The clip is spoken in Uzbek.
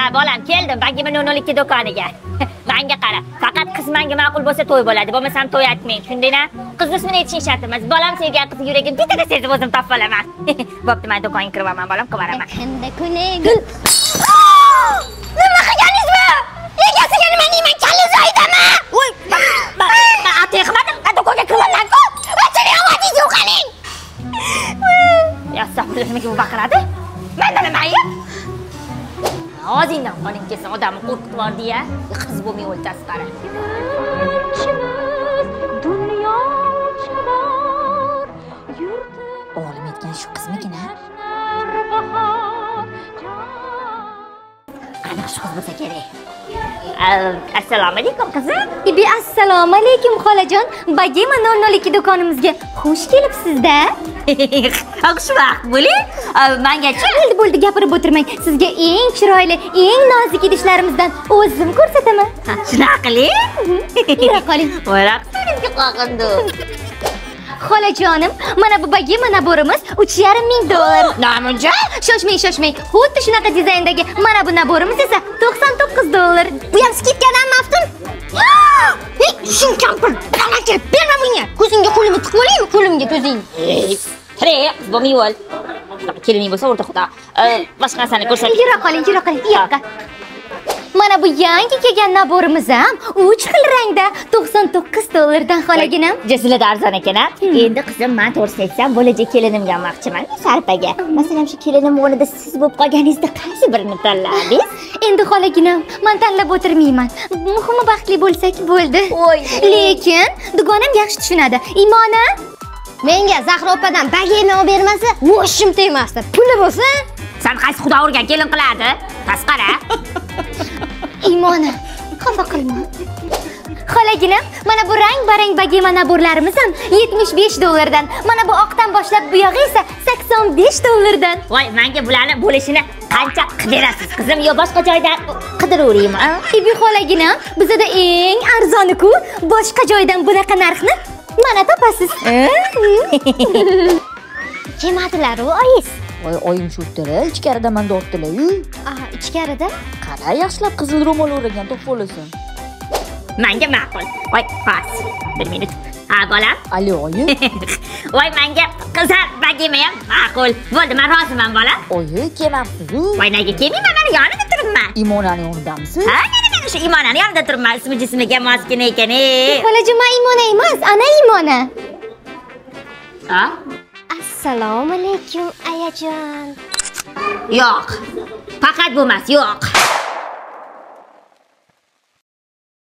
Ha, bolam, keldim Bagima 002 do'koniga. Menga qara, faqat qiz menga ma'qul bo'lsa to'y bo'ladi, bo'lmasam to'y aytmang, tushundingmi? Qiz ismini aytishing shart emas. Bolam sevgan qiz yuragim bittada sezib o'zim topib olaman. Bo'pti, men do'konga kiraman, bolam, qilib boraman. Yaqinda kuni. Nima qilganingiz bu? Egasiga nima deyman, kallangiz joyidami? Voy, men atay qilmadim, do'konga kiraman-ku. O'chiring ovozingizni yo'qoling. Ya, astag'firullah, nimaga bu baqiradi? Menda nima ayb? Og'zingdan qoning kelsin, odamni qo'rqitib yubordi-ya. Qiz bo'lmay o'ltasi qara. O'g'lim aytgan shu qizmikin, ha? Aniq shu qiz bo'lsa kerak. Assalomu alaykum qizim. Ibi assalomu alaykum xolajon. Bagima 002 do'konimizga xush kelibsiz-da. Xushvaqt bo'ling. Mengachi bo'ldi, bo'ldi, gapirib o'tirmang. Sizga eng chiroyli, eng nozik idishlarimizdan o'zim ko'rsataman. Shunaqa qiling. Yura qoling. Voy, raqsingizga qoqindim. Xolajonim, mana bu Bagima naborimiz 3,5 ming dollar. Namuncha? Shoshmang, shoshmang. Xuddi shunaqa dizayndagi mana bu naborimiz esa 99 dollar. Bu ham skidkadan maftun. Ey, shun kampir, qanaqa berma bunga. Ko'zingga qo'limni tiqib olaymi, qo'limga ko'zing. Tirik, qiz bo'lmay o'l. Kelining bo'lsa o'rta xudo. Boshqa narsani ko'rsat. Yura qoling, yura qoling. Yo'qqa. Mana bu yangi kelgan naborimiz ham 3 xil rangda 99 dollardan xolaginam. Sizlarda arzon ekan-a? Endi qizim, men to'g'risini aytsam, bo'lajak kelinimga olmoqchiman, sharpaga. Masalan, shu kelinim o'rnida siz bo'lib qolganingizda qaysi birini tanlardingiz? Endi xolaginam, men tanlab o'tirmayman. Muhimi baxtli bo'lsak bo'ldi. Voy. Lekin dugonam yaxshi tushunadi. Imona, menga Zahra opadan bagayni olib bermasa, voshim tegmasdi. Puli bo'lsa, sen qaysi xudo urgan kelin qiladi? Tasqara. Imona, xafa qilma. Xolaginam, mana bu rang-barang Bagima naborlarimiz ham 75 dollardan. Mana bu oqdan boshlab bu yog'i esa 85 dollardan. Voy, menga bularni bo'lishini qancha qilib berasiz qizim, yo boshqa joydan qidiravuraymi? Ibi xolaginam, bizda eng arzoni-ku, boshqa joydan bunaqa narxni mana topasiz. Kelmadilar-u oyis. Voy, oyim shu yerda, ichkarida menda ortdilar-yu. Aha, ichkarida? Qara, yaxshilab qizil ro'mol o'ragan topib olasan. Menga ma'qul. Voy, pas. Bir minut. Ha, bolam. Alo, oyi. Voy, menga qizar Bagima ham ma'qul. Bo'ldi, men roziman, bolam. Oyi, kelmabsiz-u. Voy, nega kelmayman? Mana yonida turibman. Imonani yonidamisiz? Ha, mana shu Imonani yonida turibman. Ismi jismiga mosgina ekan, ey. Xolajon, men Imona emas, ana Imona. Ha? Assalomu alaykum, ayajon. Yo'q. Faqat bo'lmas, yo'q.